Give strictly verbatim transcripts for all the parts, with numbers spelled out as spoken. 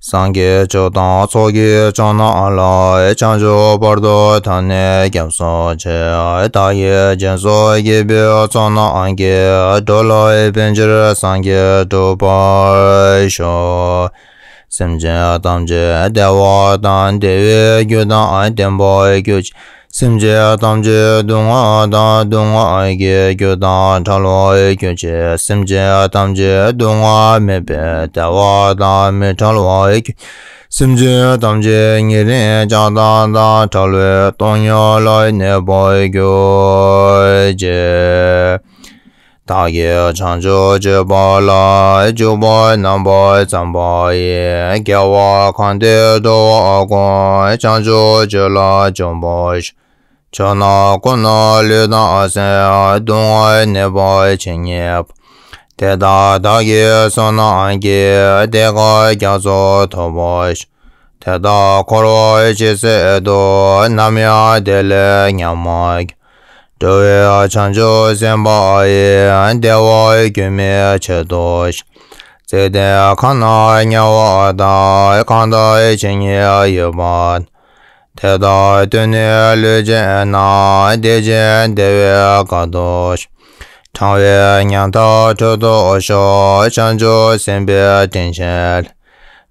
སངས་རྒྱས་ཆོས་དང་ཚོགས་ཀྱི་མཆོག་རྣམས་ལ། བྱང་ཆུབ་བར་དུ་བདག་ནི་སྐྱབས་སུ་མཆི། བདག་གིས་སྦྱིན་སོགས་བགྱིས་པའི་ཚོགས་རྣམས་ཀྱིས། འགྲོ་ལ་ཕན་ཕྱིར་སངས་རྒྱས་འགྲུབ་པར་ཤོག། སེམས་ཅན་ཐམས་ཅད་བདེ་བ་དང་བདེ་བའི་རྒྱུ་དང་ལྡན་པར་གྱུར་ཅིག། སེམས་ཅན་ཐམས་ཅད་སྡུག་བསྔལ་དང་སྡུག་བསྔལ་གྱི་རྒྱུ་དང་བྲལ་བར་གྱུར་ཅིག། སེམས་ཅན་ཐམས་ཅད་སྡུག་བསྔལ་མེད་པའི་བདེ་བ་དང་མི་འབྲལ་བར་གྱུར། སེམས་ཅན་ཐམས་ཅད་ཉེ་རིང་རྐྱང་དང་དང་བྲལ་བའི་སྟོང་ཉིད་ལ་གནས་པར་གྱུར་ཅིག། བདག་གིས་བྱང་ཆུབ་སྤྱོད་པ་ལ། འཇུག་པ་རྣམ་པར་བརྩམས་པ་ཡི། དགེ་བ་གང་དེས་འགྲོ་བ་ཀུན། བྱང་ཆུབ་སྤྱོད་ལ་འཇུག་པར་ཤོག། ཕྱོགས་རྣམས་ཀུན་ན་ལུས་དང་སེམས། སྡུག་བསྔལ་ནད་པ་ཇི་སྙེད་པ། དེ་དག་བདག་གིས་བསོད་ནམས་ཀྱིས། ཐེག་པ་རྒྱ་མཚོ་ཐོབ་པར་ཤོག། དེ་དག་འཁོར་བ་ཇི་སྲིད་དུ། ནམ་ཡང་བདེ་ལེགས་ཉམས་མ་བྱུང་། འགྲོ་བའི་བྱང་ཆུབ་སེམས་དཔའ་ཡི། བདེ་བ་རྒྱུན་མི་འཆད་དོ། ཚིག་དེ་གང་རྣམས་ཉེ་བ་དང་། གང་དག་ཇི་སྙེད་ཡོད་པ། དེ་དག་དོན་ནི་ལུས་ཅན་རྣམས། བདེ་ཅན་བདེ་བའི་ག་དུ་ཤོག། གྲང་བའི་ཉམ་ཐག་དྲོད་དུ་ཤོག། བྱང་ཆུབ་སེམས་དཔའི་དྲིན་ཅན་ལས།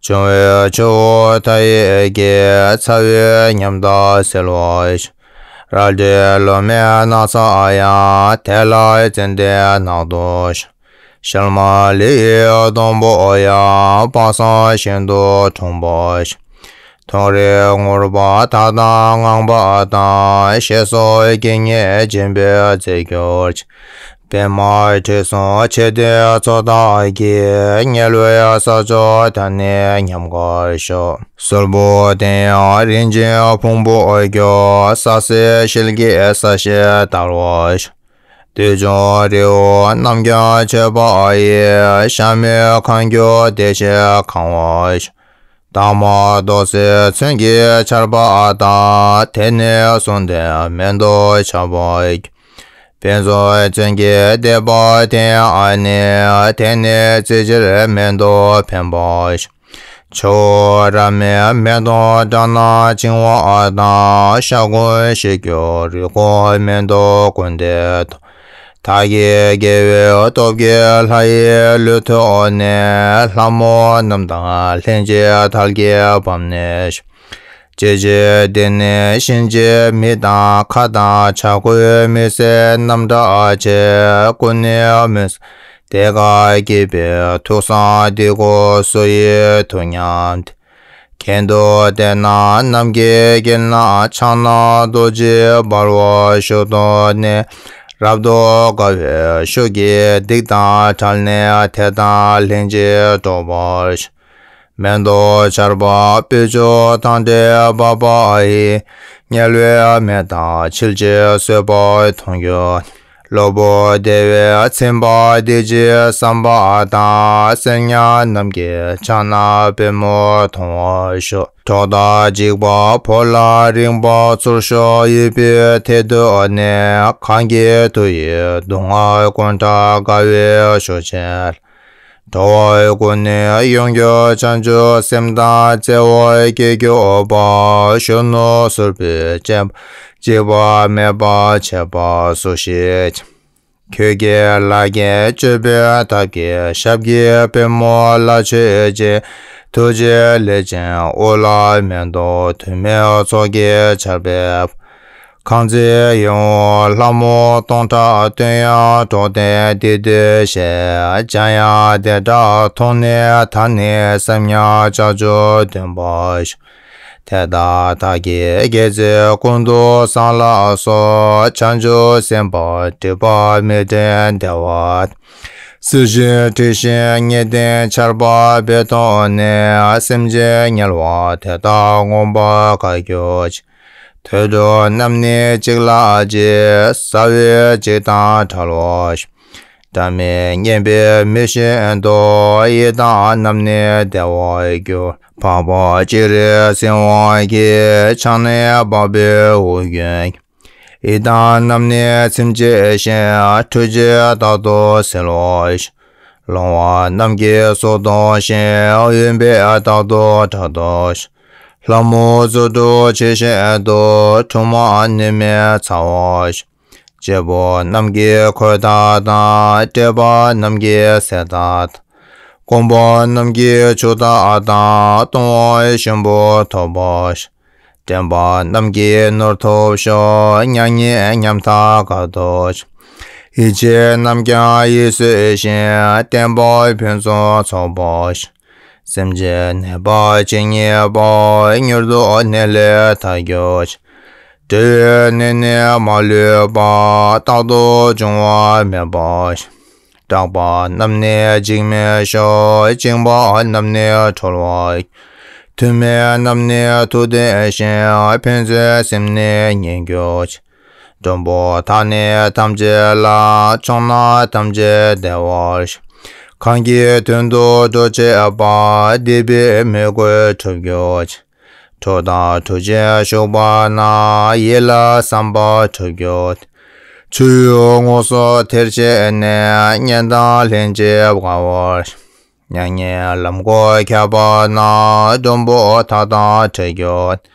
བྱུང་བའི་ཆུ་བོ་མཐའ་ཡས་ཀྱི། ཚ་བའི་ཉམ་ཐག་སེལ་བར་ཤོག། རལ་གྲི་ལོ་མའི་ན་ཚ་ཡང་། དེ་ལ་ཙན་དན་ནག་དུ་ཤོག། ཞལ་མ་ལི་ཡི་སྡོང་པོ་ཡང་། དཔག་བསམ་ཤིན་ཏུ་གྲུང་པོ་ཤོག། ཐུང་རིང་ངུར་པ་དག་དང་ངང་པ་དང་། ཞེས་སོགས་སྐད་སྙན་འབྱིན་པའི་རྫས་གྱུར་ཅིག། པདྨ་དྲི་བསུང་མཆོད་རྟེན་མཚོ་དག་གི། ཉེ་ལོའི་ས་ཕྱོགས་དག་ནི་ཉམས་དགར་ཤོག། སྲུལ་པོ་དེ་ཡང་རིན་ཆེན་ཕུང་པོ་གྱུར། ས་སྲིད་ཞལ་གྱི་ས་གཞི་བརྡལ་བར་ཤོག། འདོད་འབྱུང་རི་བོ་རྣམས་ཀྱང་མཆོད་པ་ཡི། ཞྭ་མོའི་ཁ་གྱུར་བདེ་ཆེན་གང་བར་ཤོག། དྭངས་མ་ཏོག་ཙེ་ཚོན་གྱི་ཆར་པ་དག། དེ་ནས་བཟུང་སྟེ་མེ་ཏོག་ཆགས་པར་གྱུར། ཕུན་ཚོགས་ཅན་གྱི་བདེ་བ་དེ་ཡང་ནི། དེ་ནི་རྩེ་གཅིག་མེ་ཏོག་འཕེན་པར་ཤོག། ཆུ་བོ་རབ་མེད་མེ་ཏོག་བཀྲག་རྣམས་བྱིང་བ་དང་། ཤ་འཁོན་ཤིག་གྱུར་རུས་འཁོན་མེ་ཏོག་ཀུན་ཏུ་སྟོང་། བདག་གི་དགེ་བའི་སྟོབས་ཀྱིས། ལྷ་ཡི་ལུས་ཐོབ་ནས། ལྷ་མོ་རྣམས་དང་ལྷན་ཅིག་དལ་གྱིས་བབས་ནས་ཤོག། ཅི་ཕྱིར་འདི་ནི་གཤིན་རྗེའི་མི་དང་། ཁྭ་དང་བྱ་རྒོད་མི་སེར་རྣམས་སྐྲག་ཆེ། སྐུ་ནི་མུན་སེལ་ཏེ་ག་གི་པའི། ཐུགས་བསམ་འདི་ཀོ་སུ་ཡིས་ཐུབ་སྙམ་སྟེ། གྱེན་དུ་བལྟས་ན་ནམ་མཁའི་དཀྱིལ་ན། ཕྱག་ན་རྡོ་རྗེ་འབར་བ་བཞུགས་དོ་ནས། རབ་ཏུ་དགའ་བའི་ཤུགས་ཀྱིས། སྡིག་དང་བྲལ་ནས་དེ་དང་ལྷན་ཅིག་འགྲོགས་པར་ཤོག། མེ་ཏོག་ཆར་པ་སྤོས་ཆུ་དང་འདྲེས་པ་པ་ཡི། ཉེ་ལོའི་མེ་དང་ཆིལ་གྱིས་བཟོས་པ་མཐོང་གྱུར། གློ་བུར་བདེ་བས་ཚིམ་པ་འདི་ཅི་བསམ་པ་དང་། སེམས་ཉག་རྣམས་ཀྱིས་ཕྱག་ན་པུས་མོ་མཐོང་བར་ཤོག། གྲོགས་དང་འཇིགས་པ་ཕོ་ལ་རིངས་པ་ཚུར་ཤོག། ཡིད་པའི་མཐས་གཏུགས་ནས་གང་གི་མཐུ་ཡིས། སྡུག་བསྔལ་ཀུན་བྲལ་དགའ་བའི་ཤུགས་ཅན། འགྲོ་བ་ཀུན་ནས་ཡོངས་གྱུར་བྱང་ཆུབ་སེམས་དང་བརྩེ་བ་སྐྱེ་གྱུར་པ། གཞོན་ནུ་སུར་པོའི་སྤྱན་པ་འཇིགས་པ་མེད་པར་བྱེད་པ་སུ་ཞིག་ཀྱང་། ཁྱོད་ཀྱི་ལག་གི་སྤྱོད་པའི་ཐབས་ཀྱིས། ཞབས་ཀྱི་པུས་མོ་ལ་མཆོད་ཅིང་། ཐུགས་རྗེའི་ལས་ཅན་དབུ་ལ་མེ་ཏོག་དུ་མའི་ཚོགས་ཀྱི་ཆར་འབེབས། གང་ཚེ་ཡི་འོག་ལྷ་མོ་སྟོང་ཕྲག་བདུན། ཡང་གྲོགས་དང་བདེ་འདོད་བཞད། འཇམ་དབྱངས་བདེ་དྲག་མཐོང་ནས་ད་ནི་སེམས་ཉག་ཆག་ཆུ་འདོན་པར་ཤོག། དེ་དག་བདག་གིས་དགེ་ཚུལ་ཀུན་ཏུ་བཟང་ལ་སོགས། བྱང་ཆུབ་སེམས་དཔའ་སྒྲིབ་པ་མེད་དྲིན་བདེ་བ། སྲིད་ཞིའི་འཁྲི་ཤིང་ངེས་གཏན་ཆར་པ་འབེབས་མཐོང་ནས། སེམས་ཅན་དམྱལ་བ་དེ་དག་ངོམས་པར་དགའ་གྱུར་ཅིག། དུད་འགྲོ་རྣམས་ནི་གཅིག་ལ་གཅིག། ཟ་བའི་འཇིགས་དང་བྲལ་བར་ཤོག། སྒྲ་མི་སྙན་པའི་མི་བཞིན་དུ། ཡི་དམ་རྣམས་ནི་བདེ་བར་གྱུར། འཕགས་པ་སྤྱན་རས་གཟིགས་དབང་གིས། ཕྱག་ནི་འཕགས་པའི་དབུ་རྒྱན། ཡི་དམ་རྣམས་ནི་ཚིམ་བྱེད་ཅིང་། ཁྲོ་ཆུས་རྟག་ཏུ་བསིལ་བར་ཤོག། ལོང་བ་རྣམས་ཀྱིས་སྲོག་འདོར་ཞིང་། གཡོན་པས་རྟག་ཏུ་དགྲ་བཟློག་ལྷ་མོ་རྫུ་འཕྲུལ་ཆེ་ཞིང་དུ། ཁྲོ་མོ་གནོད་མེད་ཚ་བོ། གཅེར་བུ་རྣམས་ཀྱིས་ཁོལ་དག་དང་། བཀྲེས་པ་རྣམས་ཀྱིས་བསད་དག་དང་། རྐང་པ་རྣམས་ཀྱིས་འཁྱུག་དག་དང་། ལྟོང་བའི་ཤམ་བུ་ཐོབ་པོ། འདྲེན་པ་རྣམས་ཀྱིས་ནོར་ཐོབ་ཤོག་མྱ་ངན་ཉམ་ཐག་དགའ་སྟོན་ཤོག་ཡིད་ཆེས་རྣམས་ཀྱང་ཡིད་གསོས་ཤིང་། བསྟན་པ་ཕུན་སུམ་ཚོགས་པོ་ཤོག་སེམས་ཅན་ནད་པ་ཇི་སྙེད་པ། མྱུར་དུ་ནད་ལས་ཐར་གྱུར་ཅིག་འབྲལ་བའི་གནས་ནས་མ་ལུས་པ། རྟག་ཏུ་འབྱུང་བ་མེད་པ་ཤོག་སྐྲག་པ་རྣམས་ནི་འཇིགས་མེད་ཤོག་འཇིགས་པ་རྣམས་ནི་གྲོལ་བ། མཐུ་མེད་རྣམས་ནི་ཐུགས་བདེ་ཞིང་། ཕན་ཚུན་སེམས་ནི་མཉེས་གྱུར་ཅིག་མགྲོན་པོ་དག་ནི་ཐམས་ཅད་ལ། ཕྱོགས་རྣམས་ཐམས་ཅད་བདེ་བར་གཤེགས། གང་གི་དོན་དུ་འགྲོ་བྱེད་པ། བདེ་བའི་མོས་གུས་འགྲུབ་གྱུར་ཅིག་གྲོགས་དང་གྲོགས་ཅན་ཞུགས་པ་ན། ཡིད་ལ་བསམ་པ་འགྲུབ་གྱུར་ཅིག་མཆོད་འོས་དངོས་སུ་དེར་བྱོན་ནས། གཉེན་དང་ལྷན་ཅིག་དགའ་བར་གཤེགས། མྱ་ངན་ལམ་མགོ་ཁྱབ་པ་ན། མགྲོན་པོ་དག་དང་འཕྲད་གྱུར་ཅིག་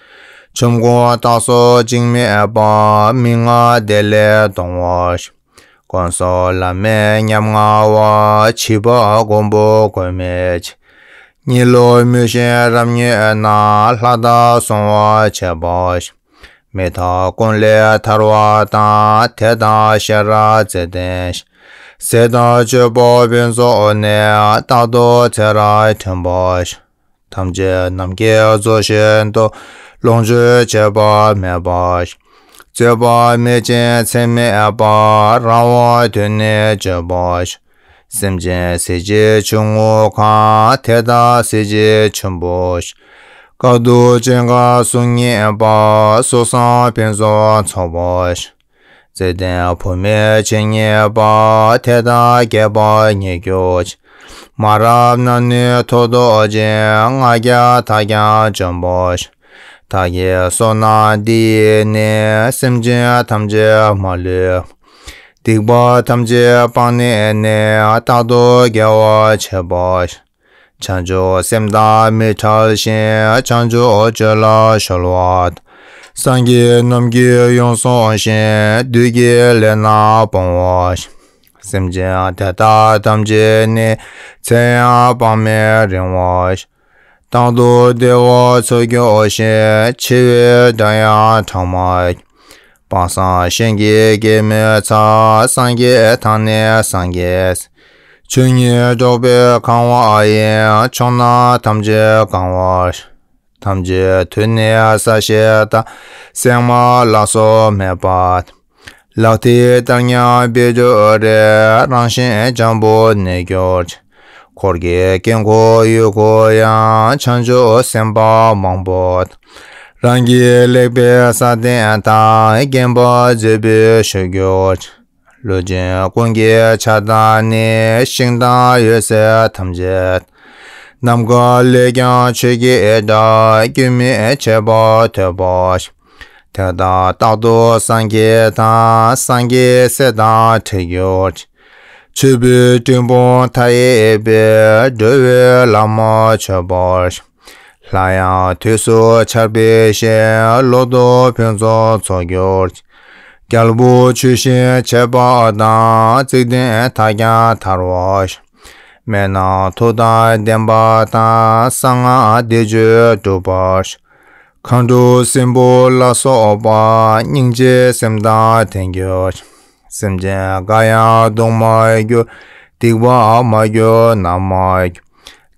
ཆོམ་རྐུན་རྟ་སོགས་འཇིགས་མེད་པ། མི་མངའ་བདེ་ལེགས་གཏོང་བར་གཤེགས། དཀོན་མཆོག་བླ་མེད་མཉམ་མངའ་བ། བྱིས་པ་མགོན་པོ་མགོན་མེད་ཅིག་གཉིད་ལོག་མོས་ཤིང་རབ་མྱོས་ན། ལྷ་དག་གསོལ་བར་བྱེད་པར་གཤེགས། མི་ཐོབ་ཀུན་ལས་ཐར་བ་དང་། དད་དང་ཤེས་རབ་བརྩེ་ལྡན་ཞིང་། ཟས་དང་སྤྱོད་པ་ཕུན་ཚོགས་ནས། རྟག་ཏུ་ཚེ་རབས་འཕྲེང་བར་གཤེགས། ཐམས་ཅད་རྣམས་ཀྱི་རྫོགས་བྱེད་དུ། ལོངས་སྤྱོད་བྱེད་པ་མེད་པར་གཤེགས། རྩོད་པ་མེད་ཅིང་ཚད་མེད་པ། རང་དབང་དོན་ནི་སྤྱོད་པར་གཤེགས། སེམས་ཅན་ཟད་བྱེད་ཆུང་ངུ་གང་། དེ་དག་ཟད་བྱེད་ཆེན་པོ་གཤེགས། དཀའ་སྡུག་ཅན་གང་གཟུགས་བརྙས་པ། སོ་སོའང་ཕུན་སུམ་ཚོགས་པར་གཤེགས། བརྩེ་ལྡན་བུད་མེད་ཇི་སྙེད་པ། དེ་དག་བསྐལ་པར་མྱོས་གྱུར་ཅིག་མ་རབས་རྣམས་ནི་མཐོ་ལྡོག་ཅིང་། ང་རྒྱལ་དག་ཀྱང་འཇོམས་པར་གཤེགས། བདག་གི་བསོད་ནམས་འདི་ཡིས་ནི། སེམས་ཅན་ཐམས་ཅད་མ་ལུས་པ། སྡིག་པ་ཐམས་ཅད་སྤངས་ནས་ནི། རྟག་ཏུ་དགེ་བ་བྱེད་པར་གཤེགས། བྱང་ཆུབ་སེམས་དང་མི་འབྲལ་ཞིང་། བྱང་ཆུབ་སྤྱོད་ལ་གཞོལ་བ་དང་། སངས་རྒྱས་རྣམས་ཀྱིས་ཡོངས་བཟུང་ཞིང་། བདུད་ཀྱི་ལས་རྣམས་སྤོང་བར་གཤེགས། སེམས་ཅན་དེ་དག་ཐམས་ཅད་ནི། ཚེ་ཡང་དཔག་མེད་རིང་བར་གཤེགས། རྟག་ཏུ་བདེ་བ་འཚོ་གྱུར་ཅིག་འཆི་བའི་སྒྲ་ཡང་གྲགས་མ་གྱུར། དཔག་བསམ་གཞན་གྱིས་བསྐྱེད་མི་འཚལ། སངས་རྒྱས་དང་ནི་སངས་རྒྱས་སྲས། ཆོས་ཉིད་འགྲོགས་པའི་གང་བ་ཡིས། ཕྱོགས་རྣམས་ཐམས་ཅད་གང་བར་གཤེགས། ཐམས་ཅད་དུ་ནི་ས་གཞི་དང་། གསེག་མ་ལ་སོགས་མེད་པ་དང་། ལག་མཐིལ་ལྟར་མཉམ་པའི་ཕྱོགས་རེར། རང་བཞིན་འཇམ་པོར་གནས་གྱུར་ཅིག་འཁོར་གྱི་དཀྱིལ་འཁོར་ཡུལ་འཁོར་ཡང་། བྱང་ཆུབ་སེམས་དཔའ་མང་པོ་དང་། རང་གི་ལེགས་པའི་ས་སྟེང་དང་། བརྒྱན་པར་མཛད་པས་བཞུགས་གྱུར་ཅིག་ལུས་ཅན་ཀུན་གྱི་ཆགས་སྡང་ནི། ཞིང་དང་འོད་ཟེར་ཐམས་ཅད་དང་། ནམ་མཁའ་ལས་ཀྱང་ཆོས་ཀྱི་སྒྲ། སྐྱོན་མེད་ཕྱད་པ་ཐོས་པར་གཤེགས། དེ་དག་རྟག་ཏུ་སངས་རྒྱས་དང་། སངས་རྒྱས་སྲས་དང་འཕྲད་གྱུར་ཅིག་མཆོད་པའི་སྤྲིན་ཕུང་མཐའ་ཡས་པས། འགྲོ་བའི་ལམ་མཆོད་པར་གཤེགས། སླར་ཡང་དུས་སུ་ཆར་འབེབས་ཤིང་། ལོག་ཏུ་ཕུན་སུམ་ཚོགས་གྱུར་ཅིག་རྒྱལ་པོ་ཆོས་བཞིན་བྱེད་པ་དང་། བརྩེགས་ལྡན་དག་ཀྱང་ཐར་བར་གཤེགས། མེད་སྣང་མཐུ་དང་ལྡན་པ་དང་། གསང་སྔགས་བཟླས་བརྗོད་འགྲུབ་པར་གཤེགས། མཁའ་འགྲོ་སྲིན་པོ་ལ་སོགས་པ། སྙིང་རྗེའི་སེམས་དང་ལྡན་གྱུར་ཅིག་སེམས་ཅན་འགའ་ཡང་སྡུག་མ་གྱུར། སྡིག་པ་མ་གྱུར་ནག་མ་གྱུར།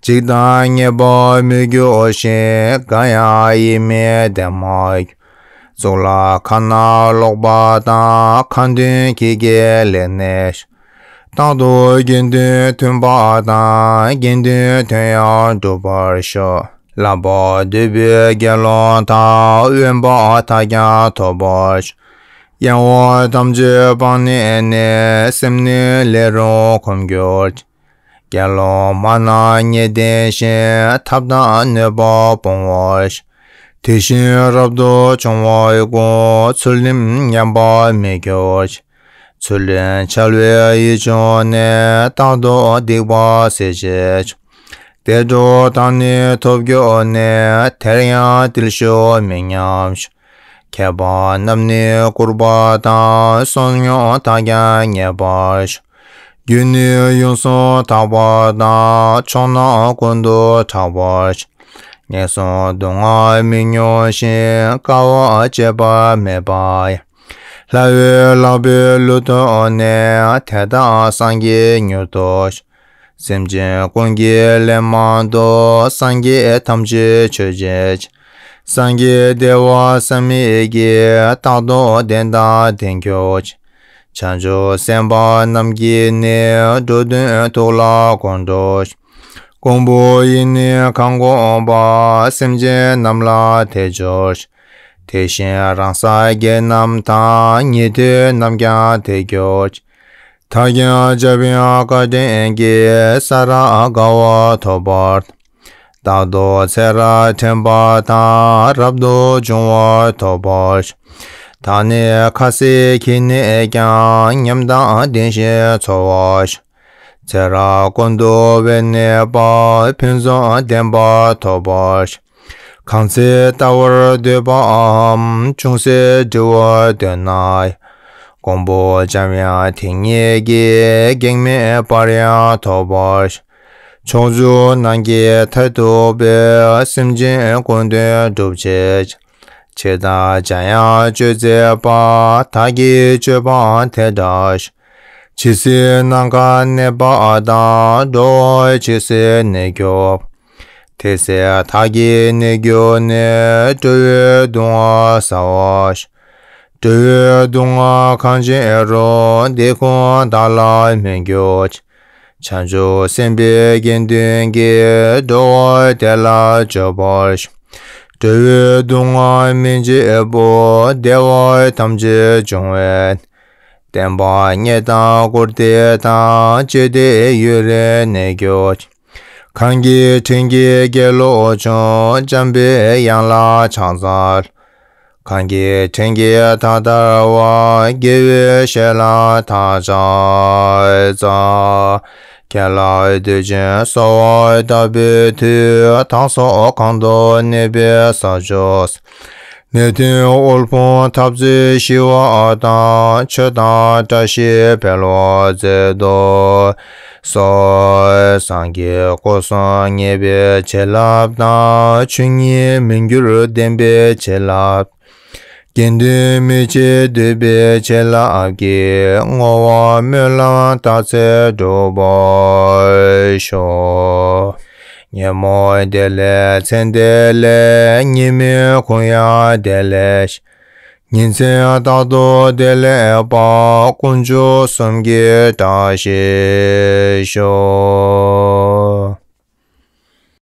འཇིགས་དང་ཉེས་པ་མི་འགྱུར་ཞིང་། འགའ་ཡང་ཡིད་མི་བདེ་མ་གྱུར། གཙུག་ལག་ཁང་ནང་ལོག་པ་དང་། ཁ་འདོན་གྱི་དགེ་ལེགས་གནས་ཤིང་། རྟག་ཏུ་དགེ་འདུན་མཐུན་པ་དང་། དགེ་འདུན་དོན་ཡང་འགྲུབ་པར་ཤོག་བསླབ་པ་འདོད་པའི་དགེ་སློང་དང་། དབེན་པ་དག་ཀྱང་ཐོབ་པར་ཤོག་གཡེང་བ་ཐམས་ཅད་སྤངས་ནས་ནི། སེམས་ནི་ལས་རུང་གོམས་གྱུར་ཅིག་དགེ་སློང་མ་རྣམས་ཉེར་ལྡན་ཞིང་། ཐབས་དང་ནུས་པ་སྤོང་བར་ཤོག་དེ་བཞིན་རབ་ཏུ་བྱུང་བ་ཀུན། ཚུལ་ཁྲིམས་ཉམས་པ་མི་འགྱུར་ཞིང་། ཚུར་ལན་འཆལ་བའི་ཡིད་བྱུང་ནས། རྟག་ཏུ་སྡིག་པ་སེལ་བྱེད་ཆོག་དེ་འགྲོ་དང་ནི་ཐོབ་གྱུར་ནས། དེར་ཡང་བརྟུལ་ཞུགས་མི་ཉམས་ཤོག །མཁས་པ་རྣམས་ནི་བཀུར་པ་དང་། བསོད་སྙོམས་དག་ཀྱང་རྙེད་པར་ཤོག །རྒྱུ་ནི་ཡོངས་སུ་དག་པ་དང་། ཕྱོགས་རྣམས་ཀུན་ཏུ་གྲགས་པར་ཤོག །ངན་སོང་སྡུག་བསྔལ་མི་མྱོང་ཞིང་། དཀའ་བ་སྤྱད་པ་མེད་པ་ཡང་། ལྷ་བས་ལག་པའི་ལུས་ཐོབ་ནས། དེ་དག་སངས་རྒྱས་མྱུར་ཐོབ་ཤོག །སེམས་ཅན་ཀུན་གྱིས་ལན་མང་དུ། སངས་རྒྱས་ཐམས་ཅད་མཆོད་བྱེད་ཅིང་། སངས་རྒྱས་བདེ་བ་བསམ་མི་བགྱིད། རྟག་ཏུ་བདེན་དང་ལྡན་གྱུར་ཅིག །བྱང་ཆུབ་སེམས་དཔའ་རྣམས་ཀྱིས་ནི། འགྲོ་དོན་ཐུགས་ལ་དགོངས་འགྲོ་ཞིང་། ཀོང་བུ་ཡིས་ནི་གང་བསྒོམས་པ། སེམས་ཅན་རྣམས་ལ་དེ་སྦྱོར་ཞིང་། དེ་བཞིན་རང་སངས་རྒྱས་རྣམས་དང་། ཉན་ཐོས་རྣམས་ཀྱང་དེར་གྱུར་ཅིག །མཐའ་ཀྱང་རྒྱབ་ཡང་བཀའ་དྲིན་གྱིས། ས་ར་དགའ་བ་ཐོབ་པར། རྟག་ཏུ་ཚེ་རབས་དྲན་པ་དང་། རབ་ཏུ་བྱུང་བ་ཐོབ་པར་ཤོག །ད་ནི་ཁ་ཟས་ཁྱིམ་ནས་ཀྱང་། ཉམས་དང་ལྡན་ཞིང་འཚོ་བར་ཤོག །ཚེ་རབས་ཀུན་ཏུ་བས་གནས་པ། ཕུན་སུམ་ལྡན་པ་ཐོབ་པར་ཤོག །གང་ཚེ་བལྟ་བར་འདོད་པའམ། ཅུང་ཟད་འདྲི་བར་འདོད་ན་ཡང་། ཀོང་བུ་འཇམ་དབྱངས་དེ་ཉིད་ཀྱིས། གེགས་མེད་པར་ཡང་ཐོབ་པར་ཤོག །ཕྱོགས་བཅུ་ནང་གི་མཐར་ཐུག་པའི། སེམས་ཅན་ཀུན་དོན་སྒྲུབ་བྱེད་ཅིང་། ཆོས་དང་མཇལ་ཡང་སྤྱོད་མཛད་པ། བདག་གི་སྤྱོད་པའང་དེ་འདྲ་ཤོག་ཇི་སྲིད་ནམ་མཁའ་གནས་པ་དང་། འགྲོ་བ་ཇི་སྲིད་གནས་གྱུར་པ། དེ་སྲིད་བདག་གིས་གནས་གྱུར་ནས། འགྲོ་བའི་སྡུག་བསྔལ་བསལ་བར་ཤོག་འགྲོ་བའི་སྡུག་བསྔལ་གང་བྱུང་རུང་། དེ་ཀུན་བདག་ལ་སྨོན་གྱུར་ཅིག །བྱང་ཆུབ་སེམས་དཔའི་དགེ་འདུན་གྱིས། འགྲོ་བ་དེ་ལ་བརྗོད་པར་ཤོག་འགྲོ་བའི་སྡུག་བསྔལ་མི་བྱེད་པོ། བདེ་བ་ཐམས་ཅད་འབྱུང་བའི། བསྟན་པ་རྙེད་དང་བཀུར་སྟི་དང་། བཅས་ཏེ་ཡུན་རིང་གནས་གྱུར་ཅིག །གང་གི་དྲིན་གྱིས་དགེ་སློང་ཆུང་། འཇམ་པའི་དབྱངས་ལ་ཕྱག་འཚལ་ལོ། གང་གི་དྲིན་གྱིས་བདག་ཐར་བ། དགེ་བའི་བཤེས་ལ་བདག་ཕྱག་འཚལ། ཁྱེད་ལ་དུས་རྒྱུན་གསོལ་བ་བཏབ་པའི་མཐུས། བདག་སོགས་གང་དུ་གནས་པའི་ས་ཕྱོགས་སུ། ནད་གདོན་དབུལ་ཕོངས་འཐབ་རྩོད་ཞི་བ་དང་། ཆོས་དང་བཀྲ་ཤིས་འཕེལ་བར་མཛད་དུ་གསོལ། སངས་རྒྱས་སྐུ་གསུམ་བརྙེས་པའི་བྱིན་རླབས་དང་། ཆོས་ཉིད་མི་འགྱུར་བདེན་པའི་བྱིན་རླབས། དགེ་འདུན་མི་ཕྱེད་འདུས་པའི་བྱིན་རླབས་ཀྱིས། བསྔོ་བ་སྨོན་ལམ་རྟགས་ཚེ་འགྲུབ་པར་ཤོག་ཉོན་མོངས་བདེ་ལེགས་ཚེ་འདི་ལས། ཉེས་དམིགས་ཀུན་ཡང་བདེ་ལེགས་ཤིག་ཉིན་མཚན་རྟག་ཏུ་བདེ་ལེགས་པ། དཀོན་མཆོག་གསུམ་གྱི་བཀྲ་ཤིས་ཤོག